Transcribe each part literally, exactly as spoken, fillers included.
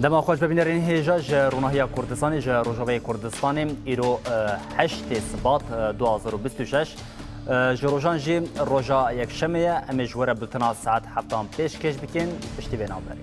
Dema xweş be bînerên hêja ji Ronahiya Kurdistanê, ji Rojavayê Kurdistanê. Îro, e, heştê Sibat, e, du hazar û bîst û şeş, e, ji rojan jî roja yekşemê ye. Em ê ji we re bultena saet heftan pêşkêş bikin. Piştî vê navberê.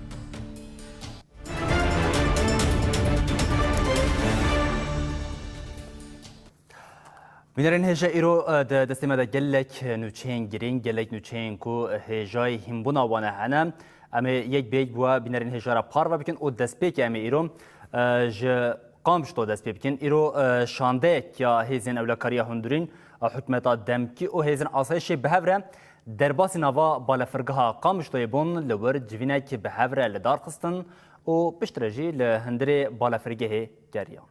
Bînerên hêja, îro, e, di destê me de gelek nûçeyên girîng, gelek nûçeyên ku hêjayî hînbûna wan e hene. Em ê yek bi yek bi we bînerên hêja re parve bikin û destpêkê em ê îro, e, ji Qamişlo dest pê bikin. Îro, e, şandeyek ya hêzên ewlekariya hundirîn, e, hikûmeta demkî û hêzên asayişê bi hev re derbasî nava balefirgeha Qamişloyê bûn, li wir civînek bi hev re li dar xistin û piştre jî li hundirê balefirgehê geriyan.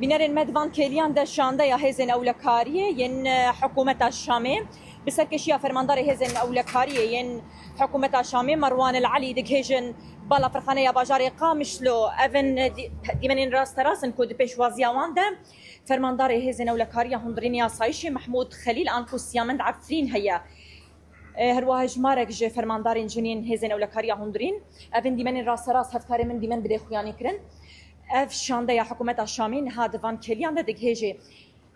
Bînerên me, di van kêliyan de şandeya hêzên ewlekariyê yên, e, hikûmeta Şamê bi serkêşiya fermandarê hêzên ewlekariyê yên hikûmeta Şamê Merwan El Elî digihêjin balafirxaneya bajarê Qamişlo. Ev in, e, dî-, dîmenên rasterast in ku di pêşwaziya wan de fermandarê hêzên ewlekariya hundirîn û asayişê Mehmûd Xelîl anku Siyamend Efrîn heye. E, her wiha hejmarek ji fermandarên jinên hêzên ewlekariya hundirîn. Ev in dîmenên rasterast, hevkarê min dîmen bi lêxuyanî kirin. Ev şandeya hikûmeta Şamê niha di van kêliyan de digihêje,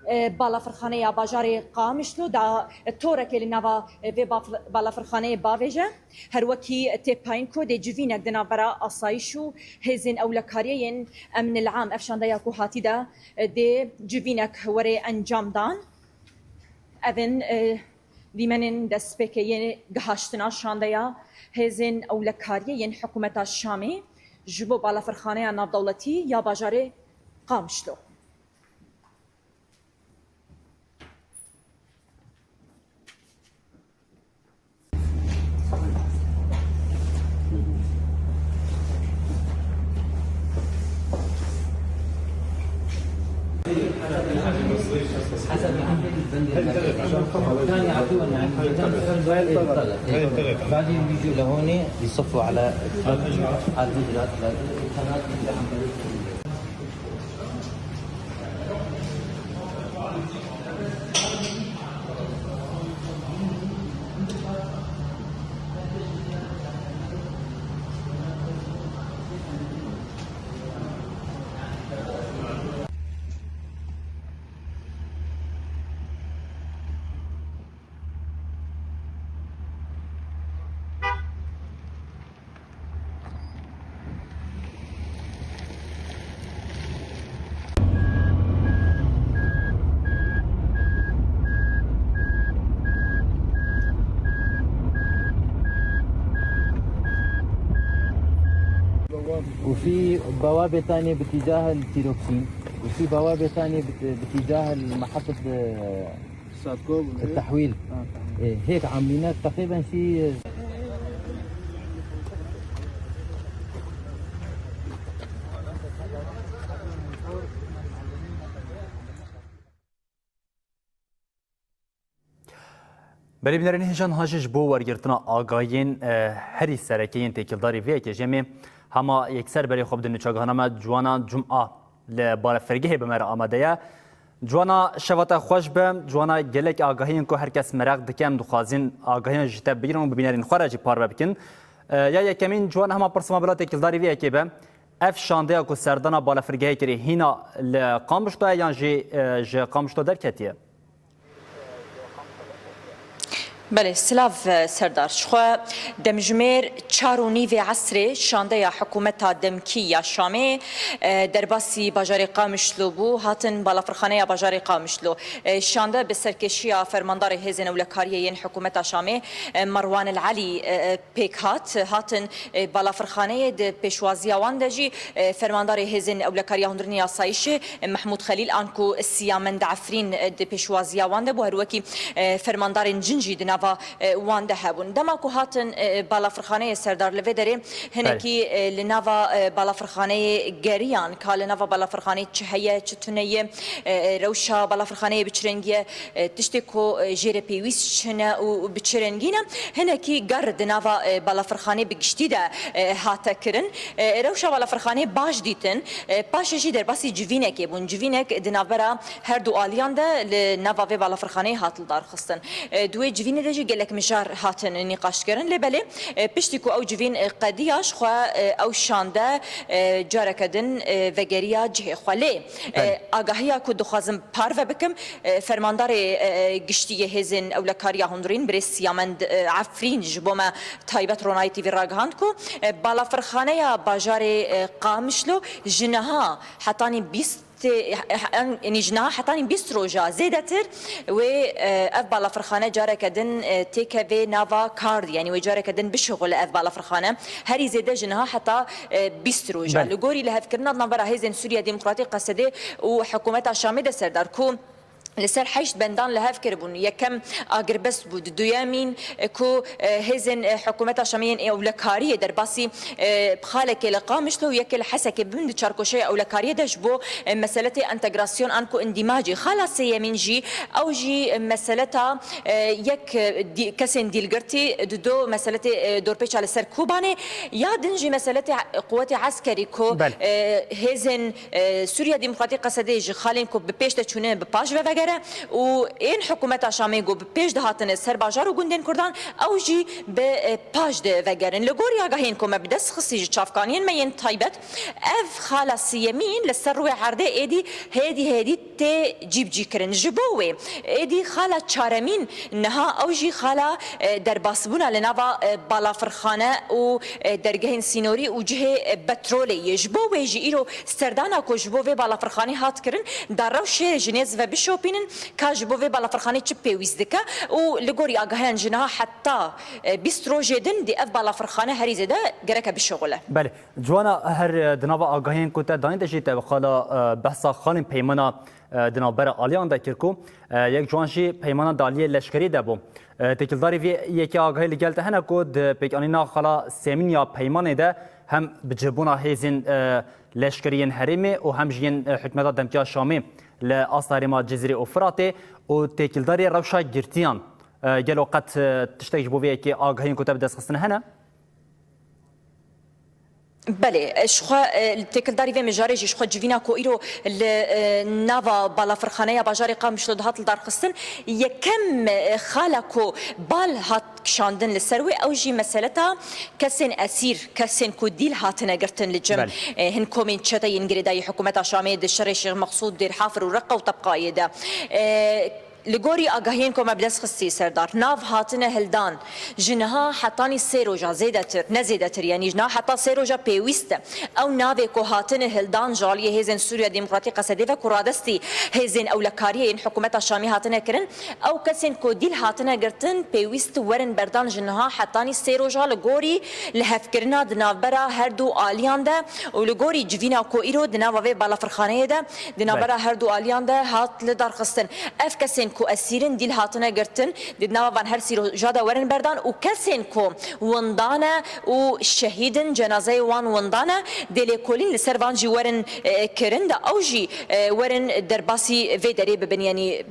e, balafirxaneya bajarê Qamişlo da, e, torekê li nava, e, vê baf-, balafirxaneyê bavêje. Her wekî tê payîn ku dê civînek di navbera asayîş û hêzên ewlekariyê yên emnil am, ev şandeya ku hatî de, e, dê civînek were encam dan. Ev in, e, dîmenên destpêkê yên gihaştina şandeya hêzên ewlekariyê yên hikûmeta Şamê ji bo balafirxaneya navdewletî ya bajarê Qamişlo. بعدين بيجوا لهون يصفوا على، على الهجرات، على الهجرات. وفي بوابة تانية باتجاه التيروكسين، وفي بوابة تانية بت-، باتجاه المحطة، آه، ساتكو، إيه؟ التحويل. آه، تحويل. إيه، هيك عاملينها تقريبًا شي. Belê bînerên hêja, niha jî ji bo wergirtina agahiyên, e, herî sereke yên têkildarî vê yekê jî em ê hema yekser berê xwe bidin nûçegihana me Ciwana Cuma li balefirgehê bi me re amade ye. Ciwana, şeva te xweş be. Ciwana, gelek agahiyên ku her kes meraq dike, em dixwazin agahiyan ji te bigrin û bi bînerên xwe re jî parve bikin. E, ya yekemîn, Ciwana, hema pirsa me bila têkildarî vê yekê be. Ev şandeya ku serdana balefirgehê kirî hîna li Qamişlo ye yan jî, e, ji Qamişlo derketiye? Belê, silav, e, Serdar. Ji xwe demjimêr çar û nîvê esrê şandeya hikûmeta demkî ya Şamê, e, derbasî bajarê Qamişlo bû, hatin balafirxaneya bajarê Qamişlo. E, şande bi serkêşiya fermandarê hêzên ewlekariyê yên hikûmeta Şamê, e, Merwan El Elî, e, e, pêk hat. Hatin, e, balafirxaneyê di pêşwaziya wan de jî, e, fermandarê hêzên ewlekariya hundirînê asayişê, e, Mehmûd Xelîl anku Siyamend Efrîn, e, di pêşwaziya wan de bû. Her wekî, e, fermandarên cin jî di nava, e, wan de hebûn. Dema ku hatin, e, balafirxaneyê Serdar, li vê derê hinekî, e, li nava, e, balafirxaneyê geriyan, ka li nava balafirxaneyê çi heye, çi tune ye, e, e, rewşa balafirxaneyê bi çi rengî ye, e, tiştê ku, e, jê re pêwîst çi ne û bi çi rengî ne, hinekî gar di nava, e, balafirxanê bi giştî de, e, hate kirin. E, rewşa balafirxanê baş dîtin. E, paşê jî derbasî civînekê bûn. Civînek di navbera her du aliyan de li nava vê balafirxaneyê hat lidarxistin. E, di wê civînê de Jî gelek mijar hatin nîqaşkirin, lê belê, e, piştî ku ew civîn, e, qediya, ji xwe, e, ew şande, e, careke din, e, vegeriya cihê xwe. Lê, e, Belê. Agahiya ku dixwazim parve bikim, e, fermandarê, e, giştî yê hêzên ewlekariya hundirîn, birêz Siyamend, e, Efrîn ji bo me taybet Ronayê T V ragihand ku, e, balafirxaneya bajarê, e, Qamişlo ji niha hetanî bîst tê, yanî ji niha hetanî bîst roja zêdetir wê, e, ev balafirxane careke din, e, têkeve nava kar, yanî wê careke din bişixule ev balafirxane. Herî zêde ji niha heta, e, bîst roja. Belê. Li gorî lihevkirina di navbera Hêzên Sûriya Demokratîk, Qesedê, û hikûmeta Şamê de, Serdar, ku li ser heşt bendan li hev kiribûn. Yekem agirbest bû, di duyemîn, e, ku, e, hêzên, e, hikûmeta Şamê yên ewlekariyê derbasî, e, xalekê li Qamişlo û yekê li Hesekê bibin di çarkoşeya ewlekariyê de ji bo, e, meseletê entegrasyon an ku îndîmacê. Xala sêyemîn jî, ew jî, e, meseleta, e, yek, e, dî-, kesên dîlgirtî, dudo meseletê, e, dorpêça li ser Kobanê, ya din jî meseletê quwetê eskerî ku, Belê. e, hêzên, e, Sûriya Demokratîk, Qesedê ji xalên ku bi pêş de çûne bi paş ve vegere û ên hikûmeta Şamê ku bi pêş de hatine ser bajar û gundên Kurdan, ew jî bi, e, paş de vegerin. Li gorî agahiyên ku me bi dest xistî ji çavkaniyên me yên taybet, ev xala siyemîn li ser rûyê erdê êdî hêdî hêdî tê cîbicîkirin. Ji bo wê êdî xala çaremîn niha ew jî xala, e, derbasbûna li nava, e, balafirxane û, e, dergehên sînorî û cihê, e, petrolê ye. Ji bo wê jî îro serdana ku ji bo vê balafirxanê hat kirin, da rewşê ji nêz ve bişopînin ka ji bo vê balafirxanê çi pêwîst dike û li gorî agahiyan ji niha heta, e, bîst rojê din dê ev balafirxane herî zêde gereke bişixule. Belê. Ciwana, her, e, di nava agahiyên ku te dayîn de jî te bi xala, e, behsa xalên peymana, e, di navbera aliyan de kir ku, e, yek ciwan jî peymana di aliyê leşkerî de bû. E, têkildarî vê yekê agahî li gel te hene ku di pêkanîna xala sêmîn ya peymanê de hem bi cihbûna hêzên, e, leşkerî yên herêmê û hem jî yên, e, hikûmeta demkî ya Şamê li asta herêma Cizîrê û Firatê û têkildarî rewşa girtiyan, e, gelo qet, e, tiştek ji bo vê yekê agahiyên ku te bi dest xistine hene? Belê, ji xwe, e, têkildarî vê mijarê jî ji xwe civîna ku îro li, e, nava balafirxaneya bajarê Qamişlo dihat lidarxistin, yekem, e, xala ku bal hat kişandin li ser wê, ew jî meseleta kesên esîr, kesên ku dîl hatine girtin li cem, Belê. e, hin komên çeteyên girêdayî hikûmeta Şamê di şerê Şêx Mexsûd, Dêrhafir û Reqa û Tebqayê de. E, Li gorî agahiyên ku me bi dest xistî, Serdar, nav hatine hildan, ji niha hetanî sê roja zêdetir, ne zêdetir, yanî ji niha heta sê roja pêwîst e. Ew navê ku hatine hildan ji aliyê hêzên Sûriya Demokratîk, Qesedê ve ku radestî hêzên ewlekariyê yên hikûmeta Şamî hatine kirin, ew kesên ku dîl hatine girtin, pêwîst werin berdan ji niha hetanî sê roja li gorî lihevkirina di navbera her du aliyan de û li gorî civîna ku îro di nava vê balafirxaneyê de di navbera Belê. her du aliyan de hat lidarxistin. Ev kesên ku esîr in, dîl hatine girtin, di nava van her sî roja de werin berdan û kesên ku windan e û şehîd in, cenazeyê wan windan e, dê lêkolîn li ser van jî werin, e, kirin de ew jî, e, werin derbasî vê derê bibin, yanî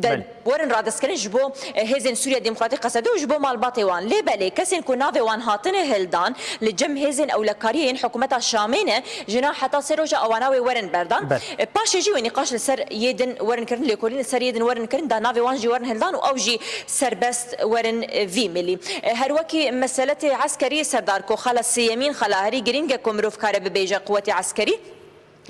de Belê. werin radestkirin ji bo, e, hêzên Sûriya Demokratîk, Qesede û ji bo malbatê wan. Lê belê kesên ku navê wan hatine hildan, li cem hêzên ewlekariyê yên hikûmeta Şamê ne, ji niha heta sê roja ewana wê werin berdan. Belê. E, paşê jî wê nîqaş li ser yê din werin kirin, lêkolîn li ser yê din werin kirin, da navê wan jî werin hildan û ew jî serbest werin, e, vî milî. E, her wekî meseletê eskerî, Serdar, ku xala sêyemîn, xala herî girîng e ku mirov kare bibêje quwetê eskerî.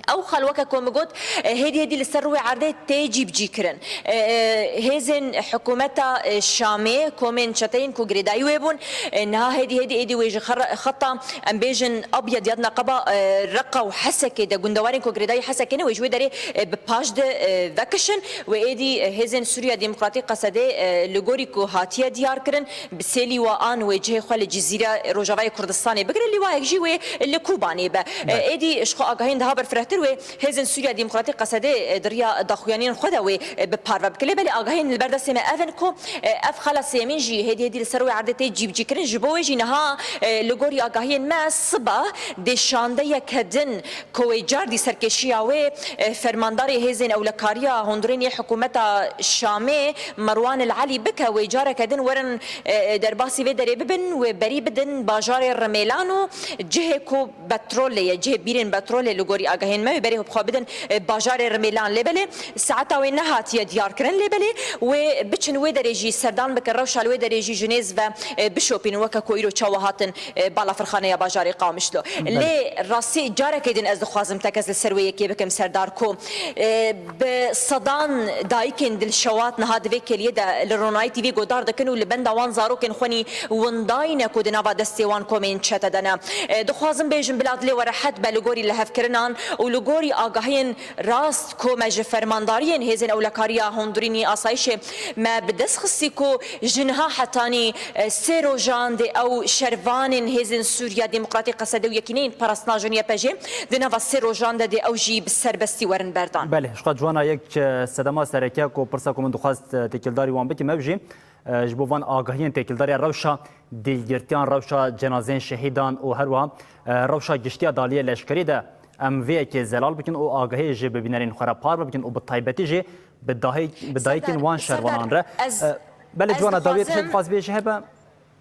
Ew xal, weke ku min got, e, hêdî hêdî li ser rûyê erdê tê cîbicî kirin. E, e, hêzên hikûmeta, e, Şamê, komên çeteyên ku girêdayî wê bûn, e, niha hêdî hêdî êdî wê ji xer-, xeta, em bêjin, Abyad ya di neqeba, e, Reqa û Hesekê de, gundewarên ku girêdayî Hesekê ne, wê ji wê derê, e, bi paş de, e, vekişin. Wê êdî, e, hêzên Sûriya Demokratîk, Qesedê, e, li gorî ku hatiye diyar kirin, bi sê lîwa an wê cihê xwe li Cizîra Rojavayê Kurdistanê bigire, lîwayek jî wê li Kobanê be. E, Belê. Êdî ji xwe agahiyên daha berfirehtir wê hêzên Sûriya Demokratîk, Qesedê, e, di riya daxuyaniyên xwe de wê, e, bi parve bike. Lê belê agahiyên li ber destê me ev in ku, e, ev xala sêyemîn jî hêdî hêdî li ser wê erdê tê cîbicîkirin. Ji bo wê jî niha, e, li gorî agahiyên me siba dê şandeyeke din ku wê car dî serkêşiya wê, e, fermandarê hêzên ewlekariya hundirên yê hikûmeta Şamê Merwan El Elî bike, wê careke din werin, e, e, derbasî vê derê bibin, wê berî bidin bajarê Rimêlan û cihê ku petrolê ye, cihê bîrên petrolê li gorî agahiyên me wê berê xwe bidin, e, bajarê Rimêlan. Lê belê saeta wê nehatiye diyarkirin, lê belê wê biçin wê derê jî serdan bikin, rewşa li wê derê jî ji nêz ve, e, bişopînin, weke ku îro çawa hatin, e, balafirxaneya bajarê Qamişlo. Belê. Lê rastî carekê din ez dixwazim tekez li ser wê yekê bikim, Serdar, ku, e, bi sedan dayikên dilşewat niha di vê kêliyê de li Ronahî T V godar dikin û li benda wan zarokên xwenî windayî ne ku di nava destê wan komên çete de ne. E, dixwazim bêjim bila dilê we rehet be li gorî lihevkirinan û li gorî agahiyên rast ku me ji fermandariyên hêzên ewlekariya hundirînî asayişê me bi dest xistî ku ji niha hetanî, e, sê rojan dê ew şervanên hêzên Sûriya Demokratîk, Qesede û Yekîneyên Parastina Jinî, Y P J, di nava sê rojan de dê ew jî bi serbestî werin berdan. Belê, ji xwe ciwana yek, e, sedema sereke ku pirsa ku min dixwest, e, têkildarî wan bikim ew jî, e, ji bo van agahiyên têkildariya rewşa dîlgirtiyan, rewşa cenazeyên şehîdan û her wiha, e, rewşa giştiya daliyê leşkerî de em vê yekê zelal bikin û agahiyê jî bi bînerên xwe re parve bikin û bi taybetî jî bi dahik-, bi dayikên Serdar, wan Serdar, şervanan re. Ez, E, belê ez ciwana dawiyê dixwazim, tişt dixwaz bêjî hebe?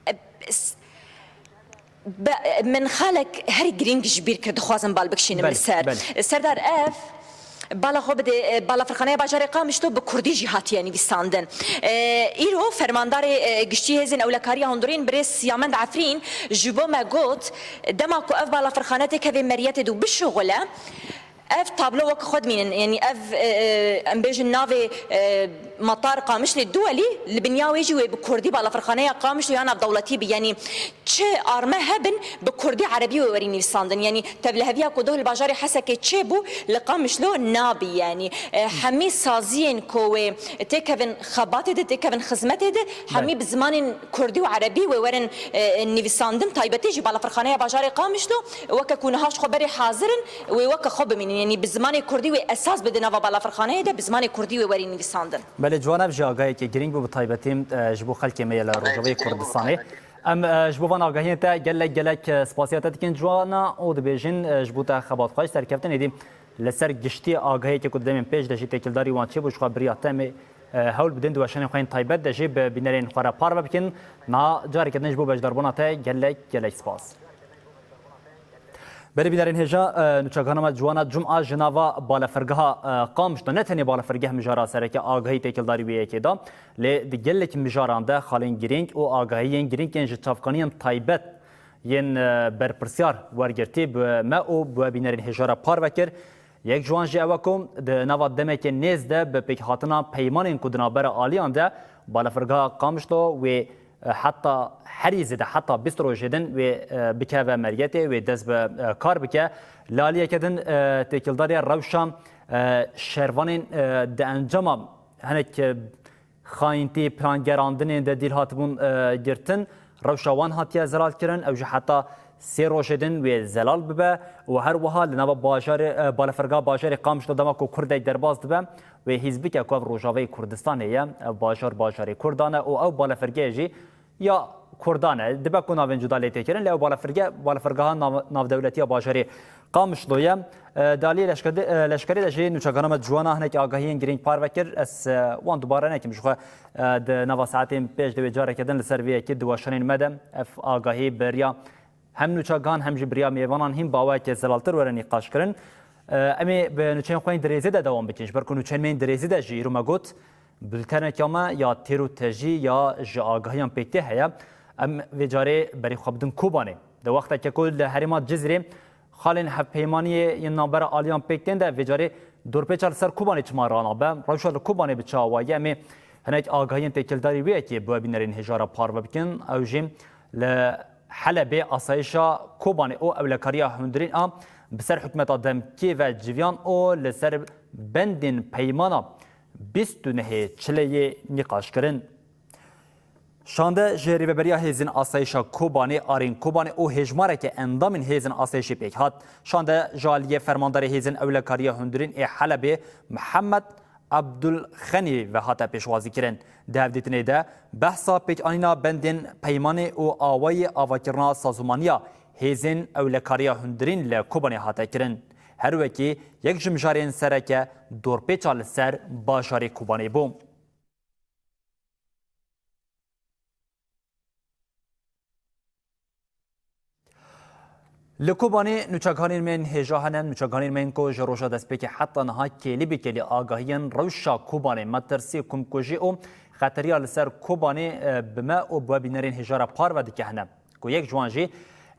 E, s-, be-, min xalek herî girîng ji bîr kir, dixwazim bal bikişînim Belê, li ser. belê. Serdar, ev bala xwe bide, e, balafirxaneya bajarê Qamişlo bi kurdî jî hatiye nivîsandin. E, îro fermandarê, e, giştî hêzên ewlekariya hundirîn birêz Siyamend Efrîn ji bo me got, dema ku ev balafirxane têkeve meriyetê de û bişuxule, ev tablo wek xwe dimînin, yanî ev, e, e, em bêjin navê, e, Matar Qamişlê Duwelî, li binya wê jî wê bi kurdî balafirxaneya Qamişlo ya navdewletî bi, yanî çi arme hebin bi kurdî erebî wê werî nivîsandin, yanî tevliheviya ku doh li bajarê Hesekê çêbû li Qamişlo nabî, yanî, e, hemî saziyên ku wê têkevin xebatê de, têkevin xizmetê de, hemî Belê. bi zimanên kurdî û erebî wê werin, e, nivîsandin, taybetî jî balafirxaneya bajarê Qamişlo, weke ku niha ji xwe berê hazir in, wê weke xwe bimînin. Yanî bi zimanê kurdî wê esas bide nava balafirxaneyê de, bi zimanê kurdî wê werî nivîsandin. Belê, ciwan, ev jî agahiyekî girîng bû, bi taybetî, e, ji bo xelkê me yê li Rojavayê Kurdistanê. Em, e, ji bo van agahiyên te gelek, gelek, e, spasiya te dikin, ciwana, û dibêjin, e, ji bo te xebatxwahî serkeftin êdî li ser giştî agahiyekê ku di demên pêş de jî têkildarî wan çêbû, ji xwe biriya te em ê, e, hewl bidin di weşanên xwe yên taybet de jî bi bînerên xwe re parve bikin. Na careke din ji bo beşdarbûna te gelek, gelek spas. Belê bînerên hêja, e, nûçegihana me ciwana cuma ji nava balefirgeha, e, Qamişlo, ne tenê balefirgeh mijara sereke agahî têkildarî wê yekê da, lê di gelek mijaran de xalên girîng û agahiyên girîng yên ji çavkaniyên taybet yên, e, berpirsyar wergirtî bi me û bi we bînerên hêja re parve kir. Yek ji wan jî ew e ku di nava demeke nêz de bi pêkhatina peymanên ku di navbera aliyan de balefirgeha Qamişlo wê, e, heta herî zêde, heta bîst rojê din wê, e, bikeve meriyetê, wê dest bi, e, kar bike. Li aliyeke din, e, têkildariya rewşa, e, şervanên, e, di encama hinek, e, xayîntî, plangerandinên de dîl hatibûn, e, girtin, rewşa wan hatiye zelalkirin, ew jî heta sê rojê din wê zelal bibe û her wiha li nava bajarê, e, balefirga bajarê Qamişlo dema ku kurdek derbas dibe, wê hîs bike ku ev Rojavayê Kurdistanê ye, ev bajar bajarê kurdan e û ew balefirgeyê jî ya kurdan e. Dibe ku navên cuda lê tê kirin, lê ew balefirge, balefirgeha nav-, navdewletî ya bajarê Qamişlo ye. E, di aliyê leşkedi-, e, leşkerî de jî nûçegana me ciwana hinek agahiyên girîng parve kir. Ez, e, wan dubare nekim. Ji xwe, e, di nava saetên pêş de wê careke din li ser vê yekê di weşanên me de ev agahî beriya hem nûçegan hem jî beriya mêvanan hîn bi awayeke zelaltir were nîqaşkirin. E, em ê bi nûçeyên xwe yên dirêzî de dewam bikin. Ji ber ku nûçeyên me yên dirêzî de jî îro me got, bulteneka me ya têr û tejî ya ji agahiyan pêk tê heye. Em vê carê berê xwe bidin Kobanê. Di wexteke ku li herêma Cizîrê xalên hevpeymaniyê yên navbera aliyan pêk tên de vê carê dorpêça li ser Kobanê çima ranabe? Rewşa li Kobanê bi çi awayî ye? Em ê hinek agahiyên têkildarî wê yekê bi we bînerên hêja re parve bikin. Ew jî li Helebê asayişa Kobanê û ewlekariya hundirîn a bi ser hikûmeta demkê ve civiyan û li ser bendên peymana bîst û nehê Çileyê nîqaş kirin. Şande ji Rêveberiya Hêzên Asayişa Kobanê, Arên Kobanê û hêjmareke endamên Hêzên Asayişê pêk hat. Şande ji aliyê Fermandarê Hêzên Ewlekariya Hundirîn ê Helebê Mihemed Abdulxenî ve hate pêşwazîkirin. Di hevdîtinê de behsa pêkanîna bendên peymanê û awayê avakirina sazûmaniya Hêzên Ewlekariya Hundirîn li Kobanê hate kirin. Her wekî yek ji mijarên sereke dorpêça li ser bajarê Kobanê bû. Li Kobanê nûçeganên me yên hêja hene, nûçeganên me yên ku ji roja destpêkê heta niha kêlî bi kêlî agahiyên rewşa Kobanê, metirsî, komkujî û xeteriya li ser Kobanê, e, bi me û bi we bînerên hêja re parve dike hene. Ku yek ji wan jî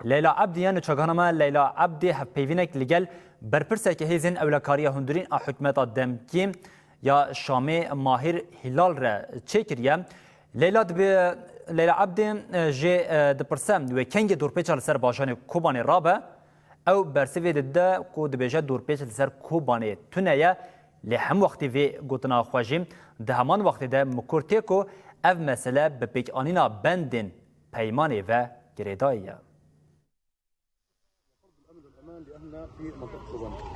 Leyla Ebdî ye. Nûçegana me Leyla Ebdî hevpeyvînek li gel berpirsekî hêzên ewlekariya hundirîn a hikûmeta demkî ya Şamê Mahîr Hîlal re çêkiriye. Leyla dibe, Leyla Ebdî, e, jê, e, dipirse, wê kengê dorpêça li ser bajarê Kobanê rabe? Ew bersivê dide ku dibêje dorpêç li ser Kobanê tune ye, lê hemwextî vê gotina xwe jî di heman wextê de mikor tê ku ev mesele bi pêkanîna bendên peymanê ve girêdayî ye.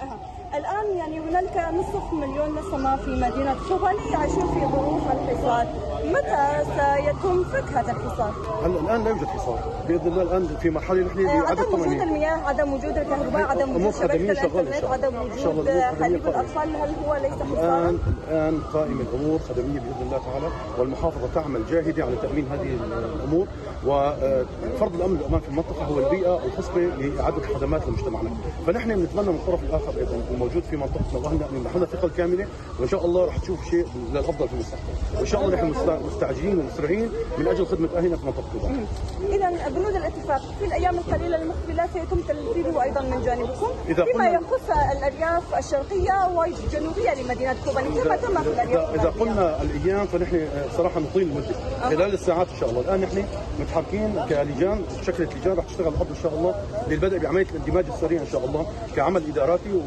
أها. الآن يعني هنالك نصف مليون نسمة في مدينة كوباني يعيشون في ظروف الحصار. متى سيتم فك هذا الحصار؟ هلا الآن لا يوجد حصار. بإذن الله الآن في مرحلة نحن آه، بعدد عدم وجود طمأنينة. المياه، عدم وجود الكهرباء، عدم وجود شبكة الإنترنت، عدم وجود حليب الأطفال، هل هو ليس حصارا؟ الآن، الآن قائمة الأمور خدمية بإذن الله تعالى، والمحافظة تعمل جاهدة على تأمين هذه الأمور. وفرض الأمن والأمان في المنطقة هو البيئة الخصبة لإعادة الخدمات لمجتمعنا. فنحن بنتمنى من الطرف الآخر أيضًا الموجود في منطقتنا وأهلنا أن يمنحونا الثقة الكاملة، وإن شاء الله رح تشوف شيء للأفضل في المستقبل. وإن شاء الله نحن مستع-، مستعجلين ومسرعين من أجل خدمة أهلنا في منطقة كوباني. إذا بنود الاتفاق في الأيام القليلة المقبلة سيتم تنفيذه أيضًا من جانبكم إذا فيما قلنا يخص الأرياف الشرقية والجنوبية لمدينة كوباني كما تم في الأرياف إذا، إذا الغربية. قلنا الأيام فنحن، آه، صراحة نطيل المدة. خلال الساعات إن شاء الله. الآن نحن متحركين كلجان، شكلت لجان رح تشتغل على الأرض إن شاء الله للبدء بعملية الاندماج السريع إن شاء الله كعمل إداراتي و-،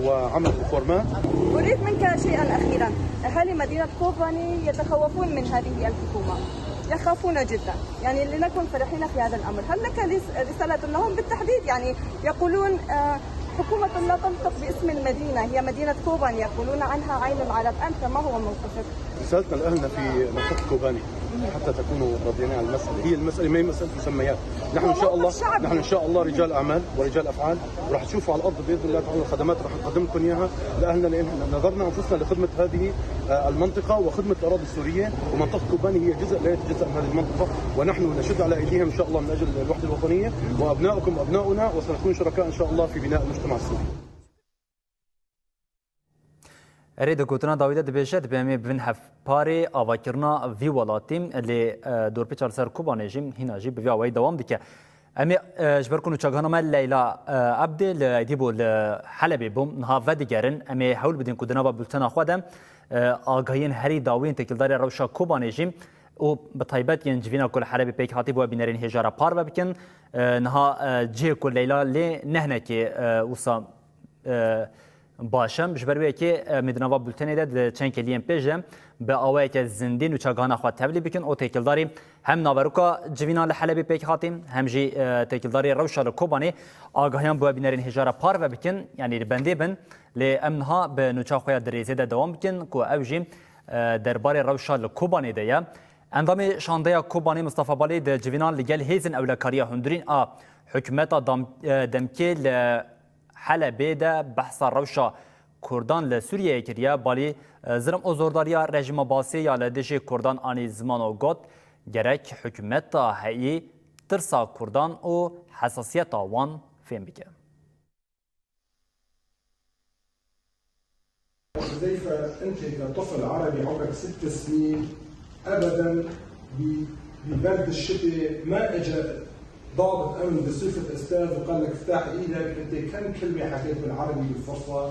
وعمل فورمال. أريد منك شيئا أخيرا. أهالي مدينة كوباني يتخوفون من هذه الحكومة، يخافون جدا، يعني لنكن صريحين في هذا الأمر. هل لك رس-، رسالة لهم بالتحديد؟ يعني يقولون، آه، حكومة لا تنطق باسم المدينة، هي مدينة كوباني يقولون عنها عين العرب، أنت ما هو موقفك؟ رسالتنا لأهلنا في منطقة كوباني حتى تكونوا راضيين عن المسألة، هي المسألة ما هي مسألة مسميات. نحن إن شاء الله، نحن إن شاء الله رجال أعمال ورجال أفعال، وراح تشوفوا على الأرض بإذن الله تعالى الخدمات راح نقدم لكم إياها لأهلنا، لأن نظرنا أنفسنا لخدمة هذه، آه، المنطقة وخدمة الأراضي السورية، ومنطقة كوباني هي جزء لا يتجزأ من هذه المنطقة، ونحن نشد على أيديهم إن شاء الله من أجل الوحدة الوطنية، وأبناؤكم أبناؤنا، وسنكون شركاء إن شاء الله في بناء المجتمع السوري. Erê, di gotina dawî de dibêje, dibê em ê bibin hevparê avakirina vî welatî, lê, e, dorpêça li ser Kobanê jî hîna jî bi vî awayî dewam dike. Em ê, e, ji ber ku nûçegihana me Leyla, e, Ebdê li Eydîbû li Helebê bû, niha vedigerin. Em ê hewl bidin ku di nava bultena xwe de, e, agahiyên herî dawî yên têkildarî rewşa Kobanê jî û bi taybet yên civîna ku li Helebê pêk hatî bû, bînerên hêja re parve bikin. E, niha, e, cihê ku Leyla lê ne hinekê, e, wisa, e, baş e. Ji ber wê yekê, e, em ê di nava bultenê de di çend kêliyên pêş de bi awayeke zindî nûçegihana xwe tevlî bikin û têkildarî hem naveroka civîna li Helebê pêk hatî, hem jî, e, têkildarî rewşa li Kobanê agahiyan bi we bînerên hêja re parve bikin, yanî li bendê bin. Lê em niha bi nûça xwe ya dirêzê de dewam bikin ku ew jî, e, derbarê rewşa li Kobanê de ye. Endamê Şandeya Kobanê Mistefa Balê di civînan li gel hêzên ewlekariya hundirîn a hikûmeta dam-, e, demkê li Helebê de behsa rewşa Kurdan li Sûriyeyê kiriye. Balî, e, zilm û zordariya rejîma Basê ya li dijî Kurdan anî ziman û got, gerek hikûmeta heyî tirsa Kurdan û hesasiyeta wan fêm bike. حذيفة، أنت كطفل عربي عمرك ست سنين، أبدًا ب-، ببرد الشتاء ما إجا ضابط أمن بصفة أستاذ وقال لك: "افتح إيدك". أنت كم كلمة حكيت بالعربي بالفصحى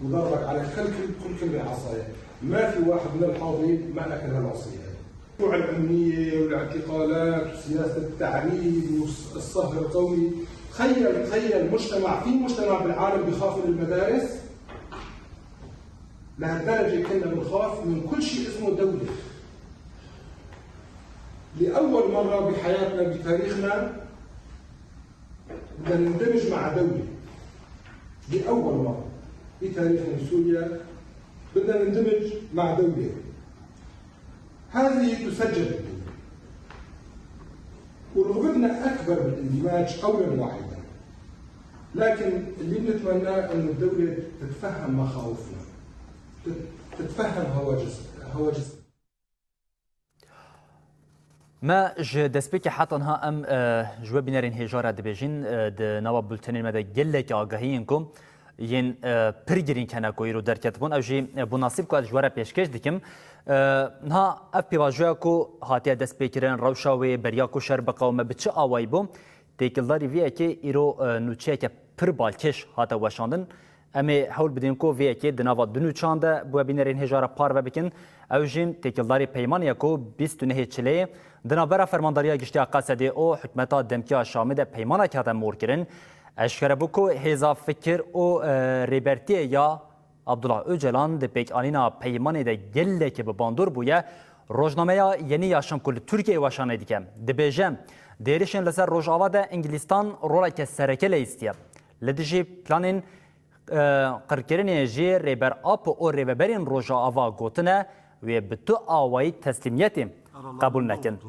وضربك على كل، كل، كل كلمة عصاية. ما في واحد من الحاضرين ما أكل هالعصية هاي. موضوع الأمنية والاعتقالات وسياسة التعريب والصهر القومي. تخيل، تخيل مجتمع، في مجتمع بالعالم بيخاف من المدارس؟ لهالدرجة كنا بنخاف من كل شي اسمه دولة. لأول مرة بحياتنا، بتاريخنا، بدنا نندمج مع دولة. لأول مرة بتاريخنا بسوريا بدنا نندمج مع دولة. هذه تسجل بالدنيا، ورغبتنا أكبر بالاندماج قولا واحدا، لكن اللي بنتمناه إنه الدولة تتفهم مخاوفنا، تت-، تتفهم هواجس-، هواجسنا. Me ji destpêkê heta niha em, e, ji we bînerên hêja re dibêjin, e, di nava bultenên me de gelekî agahiyên ku yên, e, pir girîng hene ku îro derketibûn. Ew jî, e, bû nasîb ku ez ji we re pêşkêş dikim. E, niha ev pêvajoya ku hatiye destpêkirin, rewşa wê, beriya ku şer biqewime, bi çi awayî bû, têkildarî vê yekê îro, e, nûçeyeke pir balkêş hate weşandin. Em ê hewl bidin ku vê yekê di nava du nûçeyan de bi we bînerên hêja re parve bikin. Ew jî têkildarî peymanê ye ku bîst û nehê Çileyê di navbera Fermandariya Giştî ya Qesedê û hikûmeta demkî ya Şamê de peymanekî hate morkirin. Eşkere bû ku hêza fikir û, e, rêbertiyê ya Abdullah Ocalan di pêkanîna peymanê de gelekî bi bandor bûye. Rojnameya Yenî Yaşam ku li Tirkiyeyê weşanê dike, dibêje, di êrişên li ser Rojava de Îngilîstan roleke sereke leyîstiye. Li dijî planên, e, qirkirinê jî Rêber Apo û rêveberên Rojava gotine, wê bi tu awayî teslîmiyetê qebûl nekin.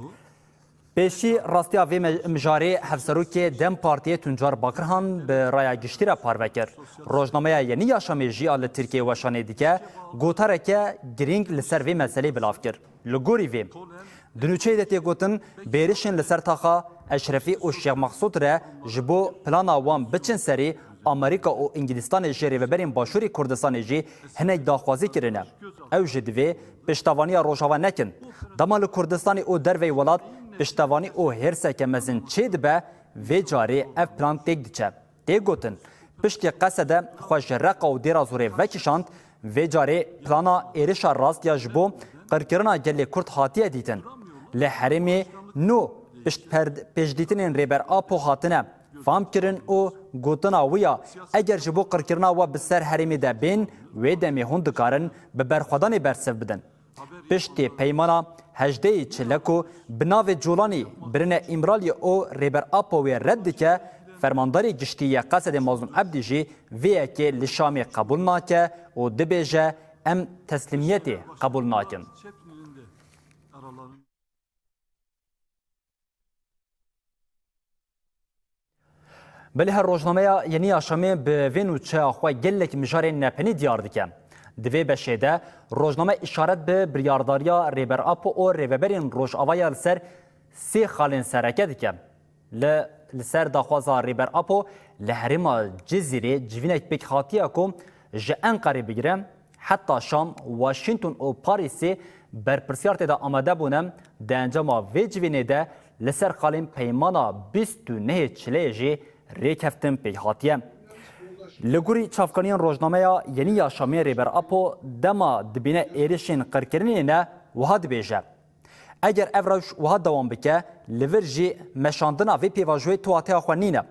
Pêşî rastiya vê me-, mijarê hevserokê DEM Partiyê Tuncar Bakirhan bi raya giştî re parve kir. Rojnameya Yenî Yaşamê jî ya li Tirkiyeyê weşanê dike, gotareke girîng li ser vê meselê bilav kir. Li gorî vê, di nûçeyê de tê gotin, bêrişên li ser taxa Eşrefî û Şêx Mexsûd re ji bo plana wan biçin serî, Amerîka û Îngilîstanê ji rêveberên Başûrê Kurdistanê jî hinek daxwazî kirine. Ew jî divê piştevaniya Rojava nekin. Dema li Kurdistanê û derveyî welat piştevanî û hêrseke mezin çêdibe, vê carê ev plan têk diçe. Tê gotin, piştî Qesede xwe ji Reqa û Dêra Zorê vekişand, vê carê plana êrişa rast ya ji bo qirkirina gelê Kurd hatiye dîtin. Li herêmê nû piştperd-, pêşdîtinên Rêber Apo hatine famkirin û gotina wî ya, eger ji bo qirkirina we bi ser herêmê de bên, wê demê hûn dikarin bi berxwedanê bersiv bidin. Piştî peymana hejdehê Çile ku bi navê Colanî birine Îmraliyê û Rêber Apo wê red dike, Fermandarê Giştî yê Qesedê Mazlûm Ebdî jî vê yekê li Şamê qebûl nake û dibêje, em teslîmiyetê qebûl nakin. Belê her rojnameya Yenî Yaşamê bi vê nûçeya xwe gelek mijarên nepenî diyar dike. Di vê beşê de rojname îşaret bi biryardariya Rêber Apo û rêveberên Rojavaya li ser sê xalên sereke dike. Li, li ser daxwaza Rêber Apo li herêma Cizîrê civînek pêk hatiye ku ji Enqerê bigire heta Şam, Washington û Parîsê berpirsiyar tê de amade bûne. Di encama vê civînê de li ser xalên peymana bîst û nehê Çileyê jî rêkeftin pêk hatiye. Li gorî çavkaniyên rojnameya Yenî Yaşamê Rêber Apo dema dibîne êrişên qirkirinê ne wiha dibêje, eger ev rewş wiha dewam bike, li vir jî meşandina vê pêvajoyê tuwateya xwe nîne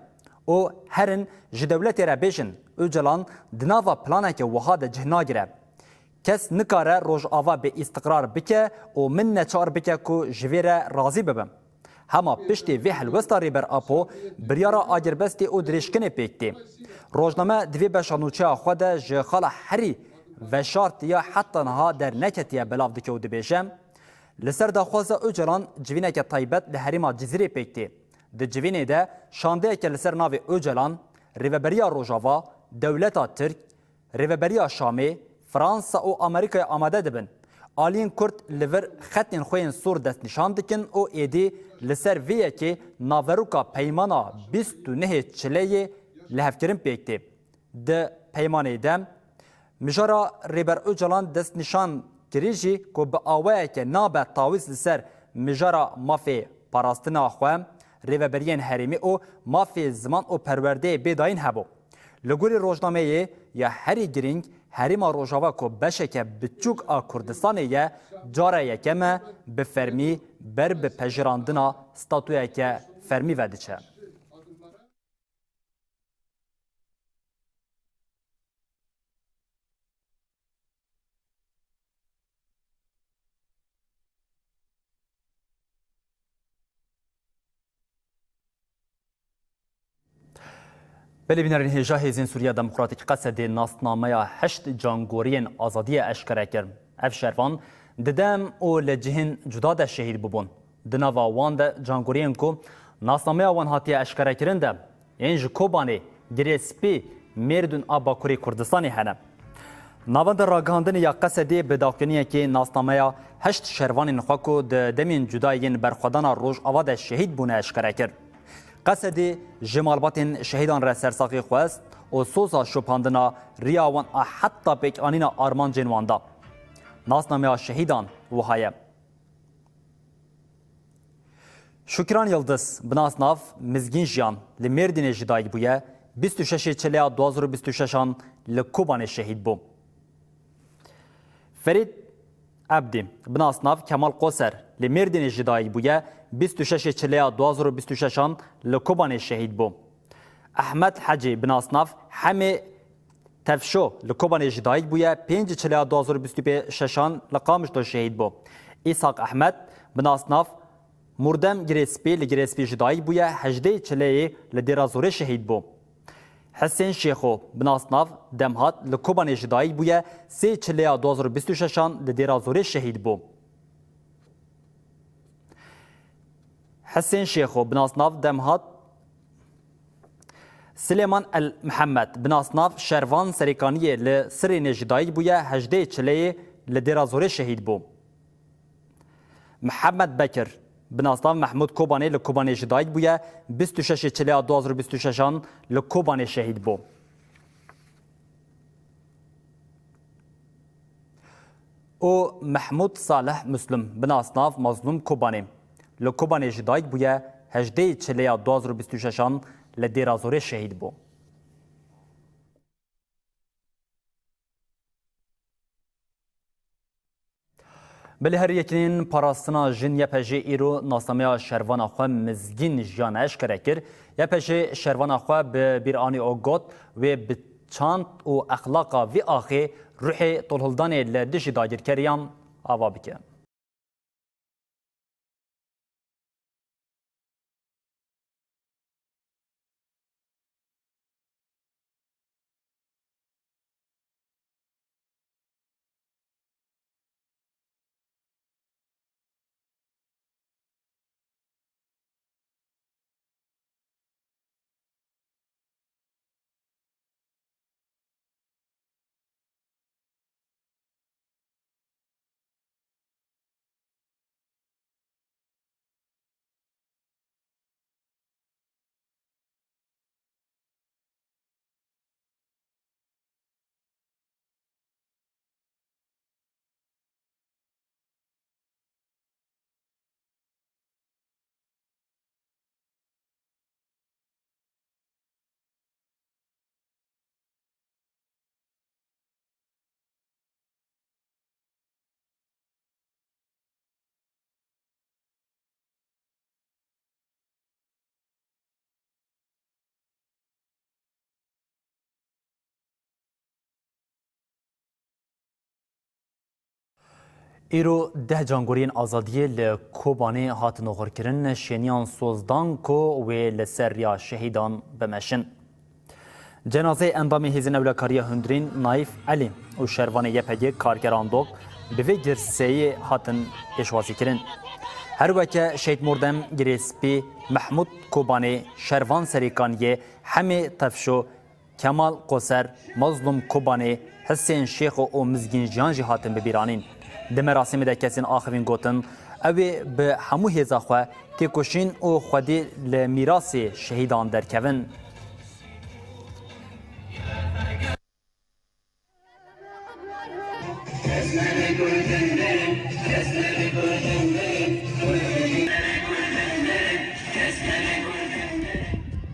û herin ji dewletê re bêjin, Ocalan di nava planeke wiha de cih nagire. Kes nikare Rojava bê îstiqrar bike û min neçar bike ku ji vê re razî bibim. Hema piştê vê helwesta Rêber Apo biryara agirbestê û dirêjkinê pêk tê. Rojname di vê beşa nûçeya xwe de ji xala herî veşartiye heta niha derneketiye belav dike û dibêje, li ser daxwaza Ocalan civîneke taybet li herêma Cizîrê pêk tê. Di civînê de şandeyeke li ser navê Ocalan, Rêveberiya Rojava, Dewleta Tirk, Rêveberiya Şamê, Fransa û Amerîkayê amade dibin. Aliyên Kurd li vir xetên xwe yên sor destnîşan dikin û êdî li ser vê yekê naveroka peymana bîst û nehê Çileyê lihevkirin pêk tê. Di peymanê de mijara Rêber Ocalan destnîşan kirî jî ku bi awayeke nabe tawîz li ser mijara mafê parastina xwe, rêveberiyên herêmî û mafê ziman û perwerdeyê bê dayîn hebû. Li gorî rojnameyê ya herî girîng, herêma Rojava ku beşeke biçûk a Kurdistanê ye, cara yekem e bi fermî ber bi pejirandina statuyeke fermî ve diçe. Belê bînerên hêja, Hêzên Sûriya Demokratîk Qesedê nasnameya heşt cangoriyên azadiyê eşkere kir. Ev şervan di dem û li cihên cuda de şehîd bûbûn. Di nava wan de cangoriyên ku nasnameya wan hatiye eşkerekirin de yên ji Kobanê, Girê Spî, Mêrdûn a Bakurê Kurdistanê hene. Navenda Ragihandinê ya Qesedê bi daxuyaniyekê nasnameya Heşt şervanên xwe ku di demên cuda yên berxwedana Rojava de şehîd bûne eşkere kir. Qesedê ji malbatên şehîdan re sersaxî xwest û soza şopandina riya wan a heta pêkanîna armancên wan da. Nasnameya şehîdan wiha ye. Şukiran Yildiz, bi nasnav Mizgîn Jiyan, li Mêrdînê ji dayik bûye, bîst û şeş Çileya du hazar û bîst û şeş an li Kobanê şehîd bû. Ferîd Ebdî, bi nasnav Kemal Qoser, li Mêrdînê ji dayik bûye, bîst û şeş Çileya du hazar û bîst û şeş an li Kobanê şehîd bû. Ehmed Hecî, bi nasnav Hemê Tevşo, li Kobanê ji dayik bûye, pênc Çileya du hazar û bîst û şeş an li Qamişlo şehîd bû. Îshak Ehmed, bi nasnav Murdem Girêspî, li Girêspî ji dayik bûye, hejdeh Çileyê li Dêra Zorê şehîd bû. Hisên Şêxo, bi nasnav Demhat, li Kobanê ji dayik bûye, sê Çileya du hazar û bîst û şeş an li Dêra Zorê şehîd bû. Hisên Şêxo, bi nasnav Demhat, Silêman El Mihemed, bi nasnav Şervan Serêkaniyê, li Sirênê ji dayik bûye, hejdeh Çileyê li Dêra Zorê şehîd bû. Mihemed Bekir, bi nasnav Mehmûd Kobanê, li Kobanê ji dayik bûye, bîst û şeş Çileya du hazar û bîst û şeş an li Kobanê şehîd bû. û Mehmûd Salih Muslim, bi nasnav Mazlûm Kobanê, li Kobanê ji dayik bûye, hejdeh Çileya du hazar û bîst û şeş an li Dêra Zorê şehîd bû. Belê her yekînên parastina jin Y P J îro nasnameya şervana xwe Mizgîn Jiyan eşkere kir. Y P J şervana xwe bi bîr anî û got, wê bi çand û exlaqa vî axê ruhê tolhildanê li dijî dagirkeriyan ava bike. Îro deh cangoriyên azadiyê li Kobanê hatin oxirkirin, şêniyan soz dan ku wê li ser riya şehîdan bimeşin. Cenazeyê endamê Hêzên Ewlekariya Hundirîn Naîf Elî û şervanê Y P G Karkeran Dok bi vê girseyê hatin pêşwazîkirin. Her weke Şehîd Mordem Girêspî, Mehmûd Kobanê, Şervan Serêkaniyê, Hemê Tevşo, Kemal Qoser, Mazlûm Kobanê, Hisên Şêxo û Mizgîn Jiyan jî hatin bibîranîn. Di merasîmê de kesên axivîn gotin, ew ê bi hemû hêza xwe têkoşîn û xwedî li mîrasê şehîdan derkevin.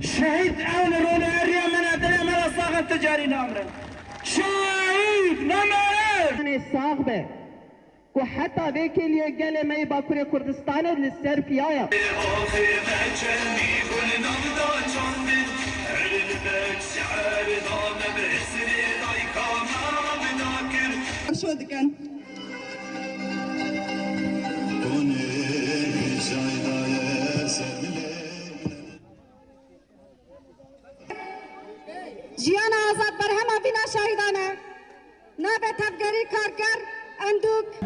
Şehîd ew li ronaheriya me ne, dilê me re sax in, tu carî namirin. Şehîd namirin! Yanê sax be. Ku heta vê kêliyê gelê me yê Bakurê Kurdistanê li ser piya ye. Arşo dikin. Jiyana azad berhema vîna şehîdan e. Nabe tevgerî karker, endûk.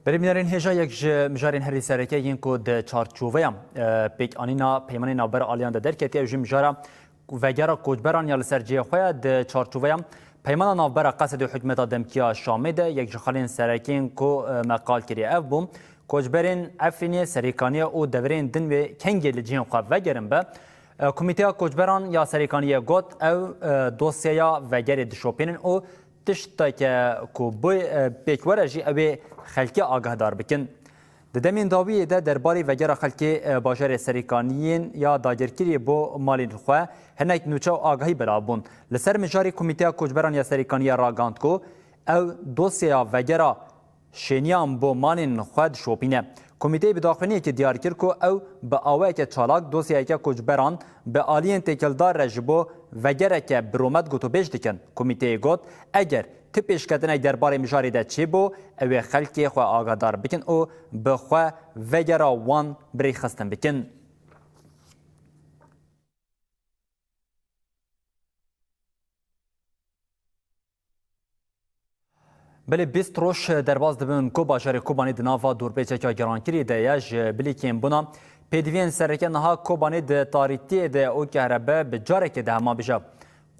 Berê bînerên hêja, yek ji mijarên herî sereke yên ku di çarçoveya, e, pêkanîna Peymanê Navbera Aliyan de derketiye, ew jî mijara vegera koçberan ya li ser cihê xwe ye. Di çarçoveya Peymana Navbera Qesedê û Hikûmeta Demkî ya Şamê de yek ji xalên serekên ku, e, me qal kiriye ev bû, koçberên Efrînê, Serêkaniyê û deverên din wê kengê li cihên xwe vegerin be. E, Komîteya Koçberan ya Serêkaniyê got, ew, e, dosyeya vegerê dişopînin û tişteke ku bê, e, pêk were jî ew ê xelkê agahdar bikin. Di demên dawiyê de derbarê vegera xelkê, e, bajarê Serêkaniyên ya dagirkirî bo malên xwe hinek nûçe û agahî belav bûn. Li ser mijarê Komîteya Koçberan ya Serêkaniyê ragihand ku ew dosyeya vegera şêniyan bo malên xwe dişopîne. Komîteyê bi daxuyaniyekê diyar kir ku ew bi awayeke çalak dosyayeke koçberan bi aliyên têkildar re ji bo vegereke bi rûmet gotûbêj dikin. Komîteyê got, eger ti pêşketinek derbarê mijarê de çêbû, ew ê xelkê xwe agahdar bikin û bi xwe vegera wan bi rêxistin bikin. Belê bîst roj derbas dibin ku bajarê Kobanê di nava dorpêçeke girankirî de ye. Ji bilîkên bûna pêdiviyên sereke niha Kobanê di tarîtiyê de û kehrebe bi carekê de hema bije